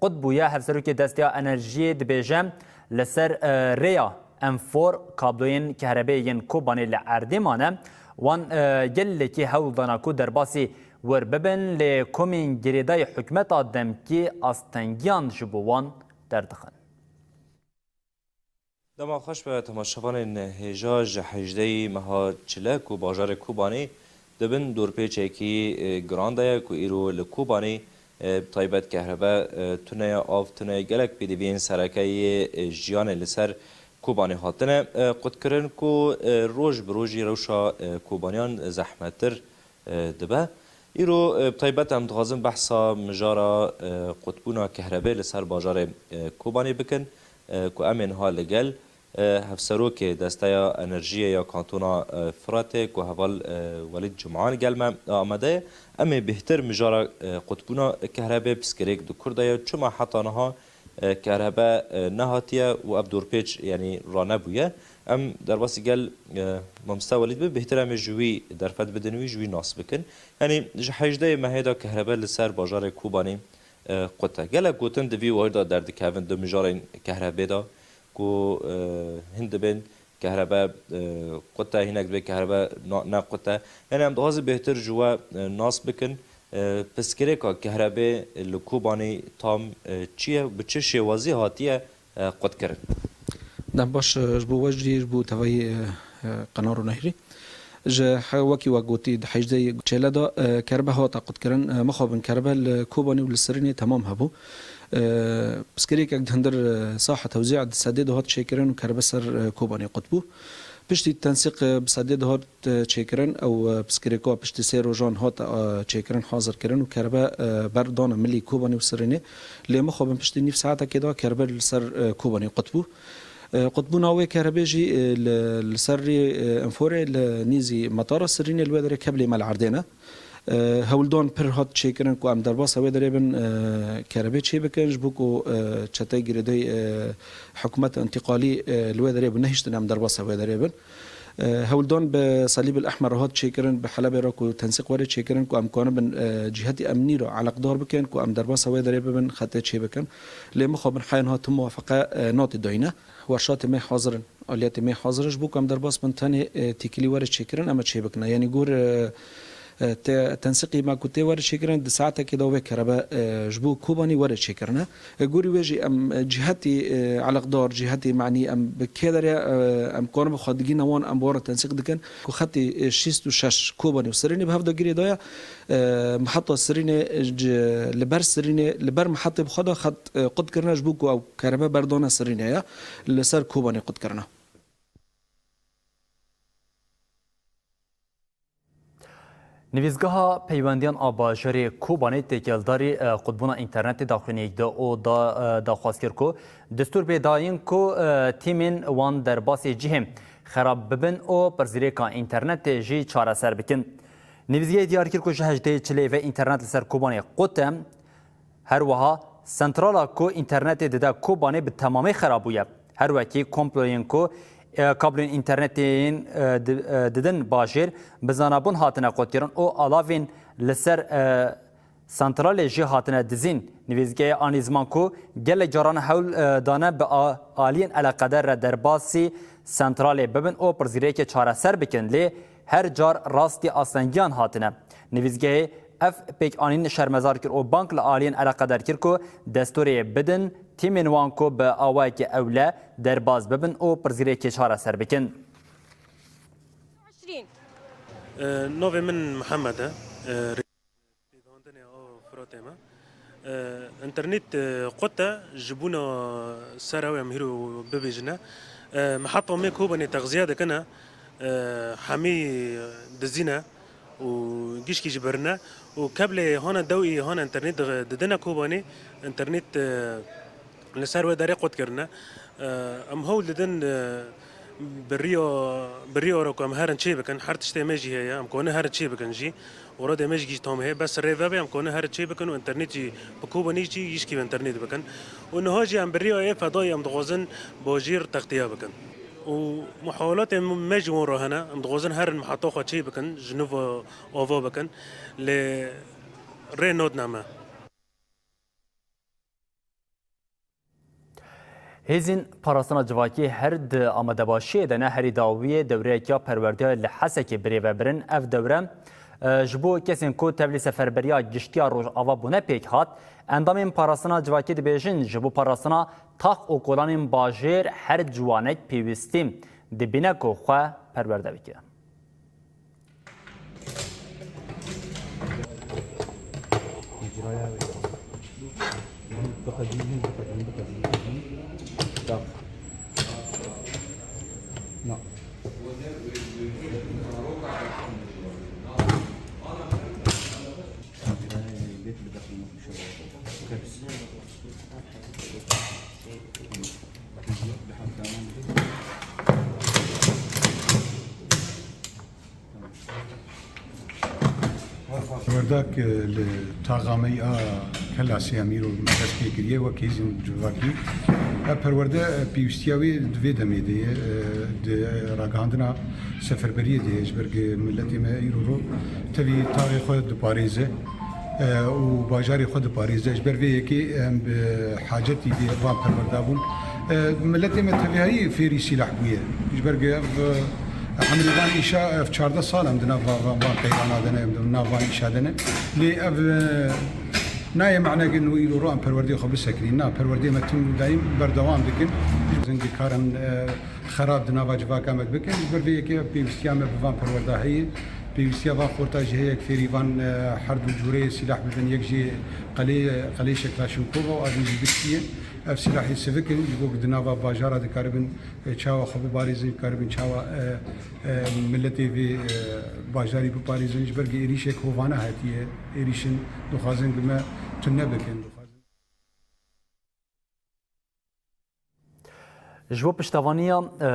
qut bûye. Hevserokê Desteya Enerjiyê dibêje, li ser, e, rêya M four kabloyên kehrebê yên Kobanê li erdê mane. Wan, e, gelekî hewl dana ku derbasî wir bibin, lê komên girêdayî hikûmeta demkî astengiyan ji bo wan derdixin. Dema xweş be temaşevanên hêja, ji hejdehê meha çile ku bajarê Kobanê di bin dorpêçekî, e, giran de ye ku îro li Kobanê, e, bi taybet kehrebe, e, tune ye, av tune ye, gelek pêdiviyên sereke yê, e, jiyanê li ser Kobanê hatine, e, qutkirin ku, e, roj bi rojî rewşa, e, Kobaniyan zehmettir e, dibe. Îro, e, bi taybet em dixwazin behsa mijara, e, qutbûna kehrebê li ser bajarê, e, Kobanê bikin, e, ku em ê niha li gel, e, hevserokê Desteya Enerjiyê ya Kantona, e, Firatê ku heval, e, Welîd Cuman gel me amade ye. Em ê bêhtir mijara, e, qutbûna kehrebê piskirêk di kur de ye. Çima heta niha e, kehrebe, e, nehatiye û ev dorpêç, yanî, ranebûye. Em derbasî gel, e, Mamoste Welîd be, bêhtir em ê ji wî derfet bidin wî, ji wî nas bikin. Yanî, ji hejdehê mehê de kehrebe li ser bajarê Kobanê, e, qut e. Gelek gotin di vî warî de derdikevin di mijarên kehrebê de ku, e, hin dibên kehrebe, e, qut e, hinek dibê kehrebe na-, ne qut e. Yanî em dixwazin bêhtir ji we, e, nas bikin. E, piskirêka kehrebê li Kobanê tam, e, çi ye? Bi çi şêwazî hatiye, e, qutkirin? Dem baş, e, ji bo we jî, ji bo tevayî, e, e, qenaro nehîrî. Ji he-, wekî we gotî, di hejdehê çêle de, e, kerbe hate qutkirin. E, mixabin kerbe li Kobanê û li Sirînê temam hebû. E, piskirêkek di hundir, e, saha tewzîa di sedê de hat çêkirin û kerbe ser, e, Kobanê qut bû. Piştî tensîq, e, bi sedê de hat, e, çêkirin, ew, e, piskirêka piştî sê rojan hat, e, çêkirin, hazirkirin û kerbe, e, berdana milî Kobanê û Sirînê. Lê mixabin piştî nîv saetekê de kerbe li ser, e, Kobanê qut bû. E, qutbûna wê kerebê jî, e, li, li ser rê, e, Enforê li nîzî metara Sirînê li wê derê keblê me li erdê ne. E, hewldan pir hat çêkirin ku em derbasa wê derê bin, e, kerebê çê bikin, ji bo ku, e, çeteyê girêdayî, e, hikûmeta întîqalî, e, li wê derê bû, nehiştin em derbasa wê derê bin. E, hewldan bi Salîb el Ehmer hat çêkirin, bi Helebê re ku tensîq were çêkirin ku em kanibin, e, cîhetî emnî re eleqdar bikin ku em derbasa wê derê bibin, xetê çê bikin. Lê mixabin heyan hat tu muwafeqe, e, natê dayîne. Werşatê me hazir in, aliyetê me hazir in, ji bo ku em derbas bin tenê, e, têkilî were çêkirin, em ê çê bikin. Yanî gor, e, e, te-, tensiqî me ku tê were çêkirin, di saetekê de wê kerebe, e, ji bo Kobanî were çêkirine. E, gorî wê jî em, e, cîhetî, e, eleqdar, cîhetî manî em bi kê derê, e, em karin bi xwe digîne wan, em bi wan re tensiq dikin ku xetî, e, şîst û şeş Kobanî û Sirînê bi hev de girê daye. E, miheta Sirînê, e, ji, li ber Sirînê, li ber mihetê bi xwe de xet, e, qut kirine ji bo ku ew kerebe berdane Sirînê ye, li ser Kobanê qut kirine. Nivîsgeha Peywendiyan a Bajarê Kobanê têkildarî, e, qutbûna înternetê daxuyaniyek da û da, e, daxwaz kir ku destûr bê dayîn ku, e, tîmên wan derbasî cihê xerab bibin û pirsgirêka înternetê jî çareser bikin. Nivîsgehê diyar kir ku ji hejdehê çilê ve înternet li ser Kobanê qut e. Her wiha sentrala ku înternetê dide Kobanê bi temamî xera bûye. Her wekî komployên ku e, kablên înternetê yên, e, di-, e, didin bajêr, bi zanabûn hatine qutkirin û alavên li ser, e, santralê jî hatine dizîn. Nivîzgehê anî ziman ku gelek caran hewl, e, dane bi a-, aliyên eleqedar re derbasî santralê bibin û pirsgirêkê çareser bikin, lê her car rastî astengiyan hatine. Nivîzgehê ev pêkanîn şermezar kir û bang li aliyên eleqedar kir ku destûrê bidin tîmên wan ku bi awayekî ewle derbas bibin û pirsgirêkê çareser bikin. E, Navê min Mihemed e. E, Pêvandinê a Firatê me. E, Înternêt, e, qut e, ji bona ser ew em hîro bibêjine. E, me heta me Kobanê texziye dikine, e, hemî dizîne û gişkî ji birine û keblê hane dewî hane înternêt di-, didine Kobanê, înternêt, e, li ser wê derê qut kirine. E, em hewl didin, e, bi riya, bi riya re ku em herin çê bikin, her tiştê me jî heye, em konin herin çê bikin jî. Û redê me jî tam heye, bes rê vebe em konin herin çê bikin û înternêt jî bi Kobanê jî gişkî bi înternêt bikin. Û niha jî em bi riya yê fedayê em dixwazin bajêr textiye bikin. Û muhawelatên me jî wan re hene, em dixwazin herin heta xwe çê bikin, ji nû ve ava bikin, lê rê nadine me. Hêzên parastina civakî her di amadebaşiyê de ne. Herî dawiyê dewreyek ya perwerdeya li Hesekê birêve birin. Ev dewre, e, ji bo kesên ku tevlî seferberiya giştî ya Rojava bûne pêk hat. Endamên parastina civakî dibêjin, ji bo parastina tax û kolanên bajêr her ciwanek pêwîstî dibîne ku xwe perwerde bike. Perwerdak, e, li taxa me ya Kelasê em îro dest pê kiriye wek hêzên civakî. Ev perwerde, e, pêwîstiya wê di vê demê de ye, e, di ragihandina seferberiyê de ye, ji ber ku miletê me îro ro tevî taxê xwe diparêze, e, û bajarê xwe diparêze. Ji ber vê yekê em bi hacetî dê van perwerda bûn. E, miletê me tevîhayî fêrî sîlah bûye. Ji ber ku ev, e, Emrê van îşa ev çardeh sal em di nav van, van, van qeyrana de ne, em di nav van îşa de ne. Lê ev, e, nayê mane ku nû îro ro em perwerdê xwe bisekinîn. Na, perwerdê me tim û daîm berdewam dikin. Zengî karin, e, xerab di nava civaka me dibikin. Ji ber vê yekê pêwîstiya me bi van perwerda heye. Pêwîstiya van xorta jî heye ku fêrî van, e, her du cûreyê sîlah bibin. Yek jî qelê, qelê Şeklaşinkova û ev jî giştî ye. Ev sîlahê sivik in, ji bo ku di nava bajara dikaribin e, çawa xwe biparêzin, karibin çawa, e, e, miletê vê, e, bajarî biparêzin, ji ber ku êrîşek hovane hatiye, êrîşin dixwazin ku me tune bikin. Ji bo piştevaniya, e,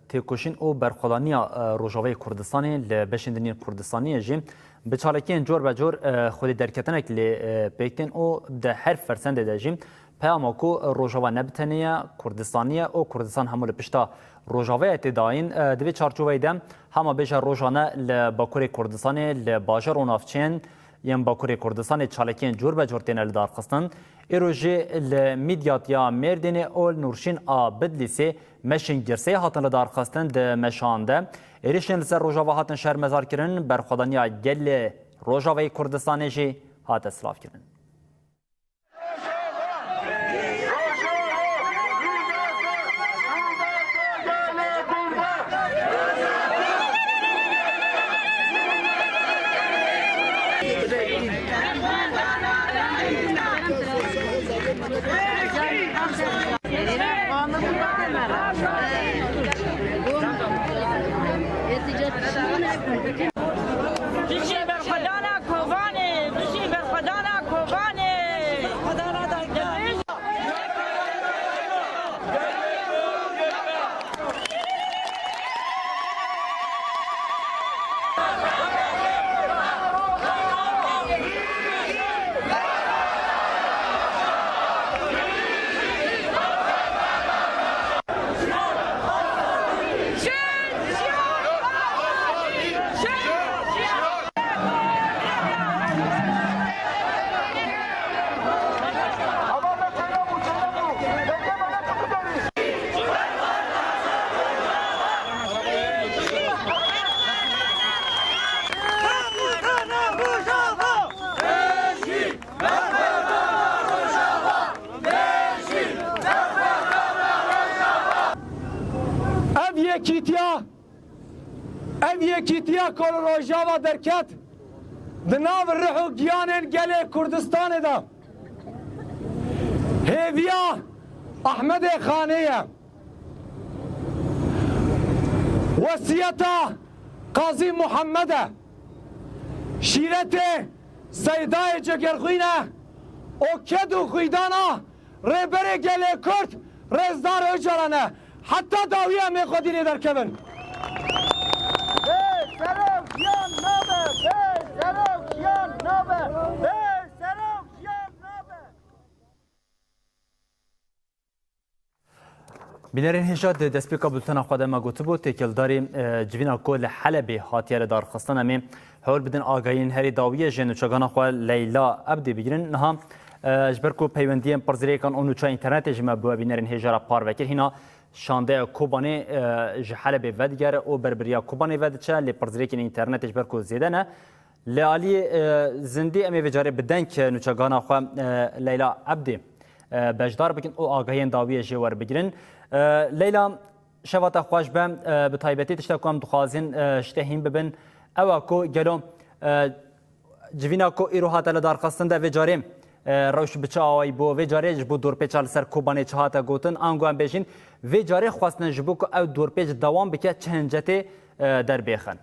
têkoşîn û berxwedaniya, e, Rojavayê Kurdistanê li beşên din yên Kurdistanê jî bi çalakiyên cor be cor, e, xwedî derketinek lê, e, pêk tên û di her fersendê de jî Peyama ku Rojava ne bi tenê ye, Kurdistanî ye û Kurdistan hemû li pişta Rojavayê tê dayîn. Di vê çarçoveyê de hema bêje rojane li Bakurê Kurdistanê, li bajar û navçeyên yên Bakurê Kurdistanê çalakiyên cor be cor têne lidarxistin. Îro jî li Midyat ya Mêrdînê û li Nûrşîn a Bidlîsê meşên girseyê hatin lidarxistin. Di meşan de êrîşên li ser Rojava hatin şermezarkirin, berxwedaniya gelê Rojavayê Kurdistanê jî hate silavkirin. Bijî berxwedana Kobanê, bijî berxwedana Kobanê. Yekîtiya ku li Rojava derket, di nav rih û giyanên gelê Kurdistanê de hêviya Ehmedê Xanê ye. Wesiyeta Qazî Muhammed e. Şîretê Seydayê Cegerxwîn e û ked û xwîdana Rêberê Gelê Kurd Rêzdar Ocalan e. Heta dawî em ê xwedî lê derkevin. Bê serok jiyan nabe! Bê serok jiyan nabe! Bê serok jiyan nabe! Bînerên hêja, di destpêka bultena xwe de me gotibû, têkildarî, e, civîna ku li Helebê hatiye li darxistin, em ê hewl bidin agahiyên herî dawiyê ji nûçegana xwe Leyla Ebdî bigirin. Niha, e, ji ber ku peywendiyên pirsgirêkan û nûça înternetê ji me bi we bînerên hêja re parve kir, hîna şandeya Kobanê, e, ji Helebê vedigere û berberiya Kobanê vediçe, lê pirsgirêkên înternetê ji ber ku zêde ne. Li aliyê, e, zindî em ê vê carê bi deng, e, nûçegana xwe, e, Leyla Ebdî, e, beşdar bikin û agahiyên dawiyê jê werbigirin. E, Leyla, şeva te xweş be. E, bi taybetî tişta ku em dixwazin, e, ji te hîn bibin, ew e ku gelo, e, civîna ku îro hate li darxistin de vê carê, e, rewş bi çi awayî bû? Vê carê ji bo dorpêça li ser Kobanê çi hate gotin? Ango em bêjin, vê carê xwestine ji bo ku ew dorpêç dewam bike, çi hincetê, e, derbêxin?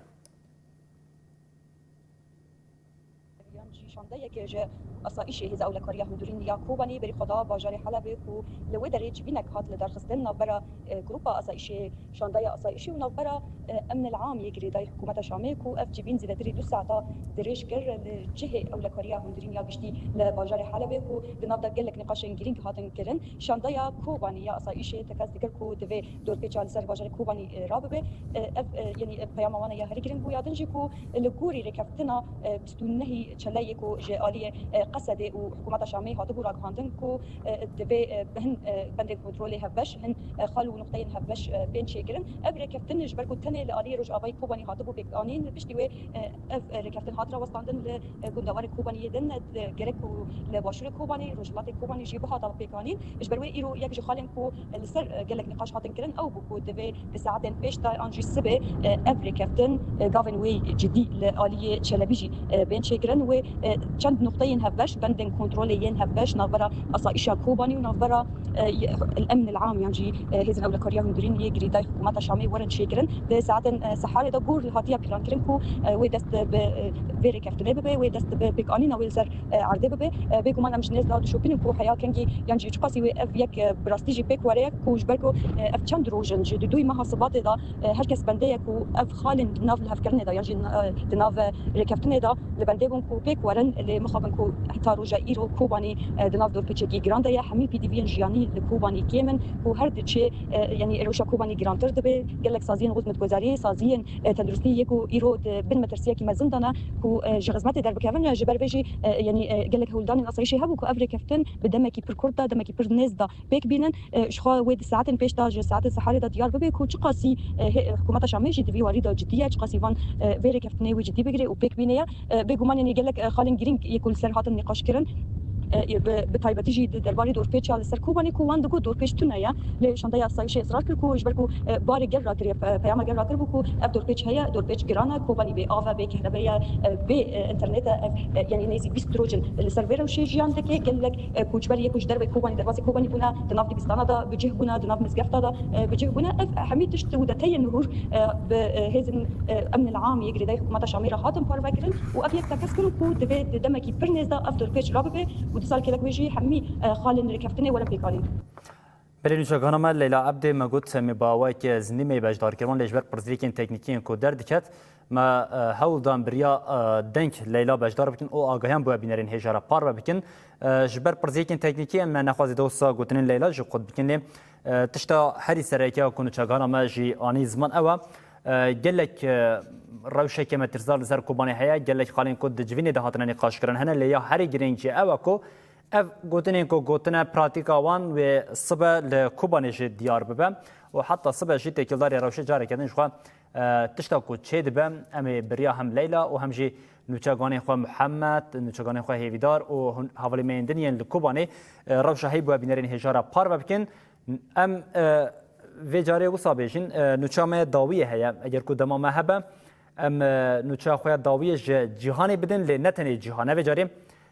Yan jî şandeyek ji asayîşê Hêza Ewlekariya Hundirîn ya Kobanê berî xwe da bajarê Helebê ku li wê derê civînek hat lidarxistin navbera, e, grupa asayîşê, şandeya asayîşê û navbera, e, Emn el Am yê girêdayî hikûmeta Şamê ku ev civîn zêdetirî du saeta dirêj kir li cihê Ewlekariya Hundirîn ya Giştî li bajarê Helebê ku di nav de gelek nîqaşên girîng hatin kirin. Şandeya Kobanê ya asayîşê tekez dikir ku divê dorpêça li ser bajarê Kobanê, e, rabibe. E, ev, e, yanî, e, peyama wan e ya herî girîng bû. Ya din jî ku li gorî rêkeftina, e, bîst û nehî Çeleyê ku ji aliyê, e, Qesedê û hikûmeta Şamê hatibû ragihandin ku, e, divê, e, hin, e, bendên kontrolê hevbeş, hin, e, xal û nuqteyên hevbeş, e, bên çêkirin. Ev rêkeftin ji ber ku tenê li aliyê Rojavayê Kobanê hatibû pêkanîn, piştî wê, e, ev, e, rêkeftin hat rawestandin li, e, gundewarê Kobaniyê din, e, gerek ku li başûrê Kobanê, rojhilatê Kobanê jî bihata pêkanîn. Ji ber wê îro yek ji xalên ku li ser, e, gelek nîqaş hatin kirin, ew bû ku divê di saetên pêş de an jî sibê, e, ev rêkeftin, e, gavên wê cidî li aliyê Çelebî jî, e, bên çêkirin. Wê, e, çend nuqteyên hevbeş, bendên kontrolê yên hevbeş navbera asayîşa Kobanî û navbera, e, y-, el-emn el-am yan jî, e, hêzên ewlekariya hundirîn yê girêdayî hikûmeta Şamê werin çêkirin. Di saetên, e, seharê de gor hatiye plankirin ku, e, wê dest bi, e, vê rêkeftinê bibe, wê dest bi pêkanîna wê li ser e, erdê bibe. E, bêguman em ji nêz de dişopînin ku heya kengî yan jî çiqasî wê ev yek, e, bi rastî jî pêk were ku ji ber ku, e, ev çend roj in ji di duyî meha Sibatê de, e, her kes bendeyek û ev xalên di nav lihevkirinê de yan jî, e, di nav, e, rêkeftinê de li bendê bûn ku pêk werin, lê mixabin ku heta roja îro Kobanî, e, di nav dorpêçekî giran de ye. Hemî pêdiviyên jiyanî li Kobanî kêm in ku her diçe, e, yanî rewşa Kobanî girantir dibe. Gelek saziyên xizmetguzariyê, saziyên, e, tenduristî yê ku îro di bin metirsiyekî mezin de ne, ku, e, ji xizmetê derbikevin, e, ji ber vê jî, e, yanî, e, gelek hewldanên asayîşê hebû ku ev rêkeftin bi demekî pir kurt de, demekî pir nêz de pêk bînin. E, ji xwe wê di saetên pêş de, ji saetên seharê de diyar bibe ku çiqasî, e, hê-, hikûmeta Şamê jî di vî warî de cidî ye, çiqasî van, e, vê rêkeftinê wê cidî bigire û pêk bîne ye. E, bêguman yanî gelek, e, xalên girîng yê ku li ser hatin nîqaş kirin, e, bi, bi taybetî jî di derbarê dorpêça li ser Kobanê ku wan digot dorpêç tune ye. Lê şandeya asayîşê israr kir ku ji ber ku, e, barê gel rakiriye, pe-, peyama gel rakiribû ku ev dorpêç heye, dorpêç giran e, Kobanî bê av e, bê kehrebe ye, e, bê, e, înternet e, ev, e, yanî nêzî bîst roj in li ser vê rewşê jiyan dike. Gelek, e, koçber yê ku ji dervê Kobanî, derbasî Kobanî bûne, di nav dibistana de bi cih bûne, di nav mizgefta de, e, bi cih bûne. Ev hemî tişt û deteyên hûr, e, bi, e, hêzên, e, emn el-am yê girêdayî hikûmeta Şamê re hatin parvekirin û ev yek tekez kirin ku divê di demekî pir nêz de ev dorpêç rabibe û di salkêlek wê jî hemî, e, xalên rêkeftinê werin pêkanîn. Belê nûçegana me Leyla Ebdê me got, em ê bi awayekî zindî me yê beşdar kir, wan lê ji ber pirsgirêkên teknîkî yên ku derdiket, me, e, hewl dan bi riya, e, deng Leyla beşdar bikin û agahiyan bi we bînerên hêja re parve bikin. E, ji ber pirsgirêkên teknîkî em nexwazî dewsa gotinên Leyla jî qut bikin, lê, e, tişta herî sereke ya ku nûçegana me jî anî ziman ew e, e, gelek, e, rewşeke metirsdar li ser Kobanê heye, gelek xalên ku di civînê de hatine nîqaşkirin hene, lê ya herî girîng jî ew e ku ev gotinên ku gotine, pratîka wan wê sibe li Kobanê jî diyar bibe û heta sibe jî têkildarê rewşê careke din ji xwe, e, tişta ku çêdibe, em ê bi riya hem Leyla û hem jî nûçeganên xwe Muhammed, nûçeganên xwe Hêvîdar û hûn, hevalên me yên din yên li Kobanê, e, rewşa heyî bi we bînerên hêja re parve bikin. Em, e, vê carê wisa bêjin, e, nûça me dawiyê heye, eger ku dema me hebe, Em e, nûçeya xwe ya dawiyê ji cîhanê bidin, lê ne tenê cîhan. Evê carê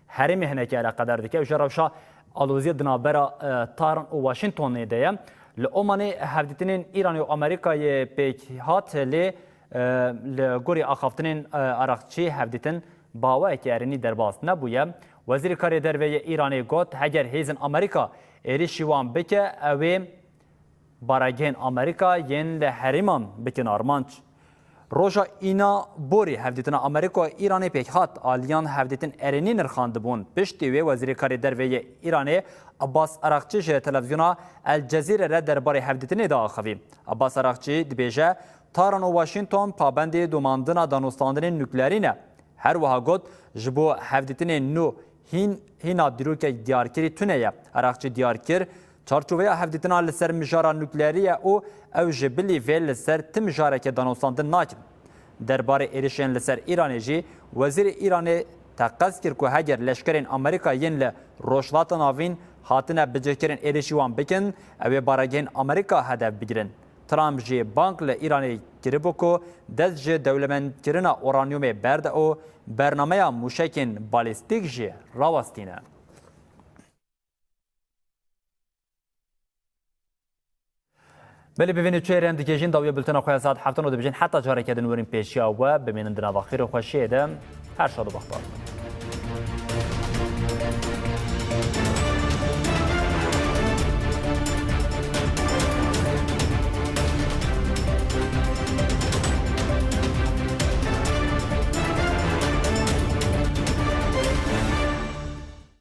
herêmê hinekî eleqedar dike û ji rewşa aloziyê di navbera e, Tahran û Washingtonê de ye. Li Omanê hevdîtinên Îranê û Amerîkayê pêk hat, lê e, li gorî axaftinên e, Araqçî hevdîtin bi awayekî erênî derbas nebûye. Wezîrê Karê Derve yê Îranê got, heger hêzên Amerîka êrîşî wan bike, ew ê baregehên Amerîka yên li herêman bikin armanc. Roja Îna borî hevdîtina Amerîka û Îranê pêk hat. Aliyan hevdîtin erênî nirxandibûn. Piştî wê Wezîrê Karê Derve yê Îranê Abbas Araqçî ji televîzyona El Cezîre re derbarê hevdîtinê diaxivî. Abbas Araqçî dibêje, Tahran û Washington pabendê domandina danûstandinên nukleerî ne. Her wiha got, ji bo hevdîtinên nû hîn, hîna dîrokek diyarkirî tune ye. Araqçî diyar kir, çarçoveya hevdîtina li ser mijara nukleerî ye û ew ji bilî vê li ser ti mijareke danûstandin nakin. Derbarê êrişên li ser Îranê jî Wezîrê Îranê teqez kir ku heger leşkerên Amerîka yên li Rojhilata Navîn hatine bicihkirin êrişî wan bikin, ew ê baregehên Amerîka hedef bigirin. Trump jî bang li Îranê kiribû ku dest ji dewlemendkirina uranyumê berde û bernameya mûşekên balîstîk jî rawestîne. Belê bi vê nûçeyê re em digihîjin dawiya bultena xwe ya saet heftan û dibêjin heta careke din werin pêşiya we, bimînin di nava xêr û xweşiyê de. Her şad û bextewar.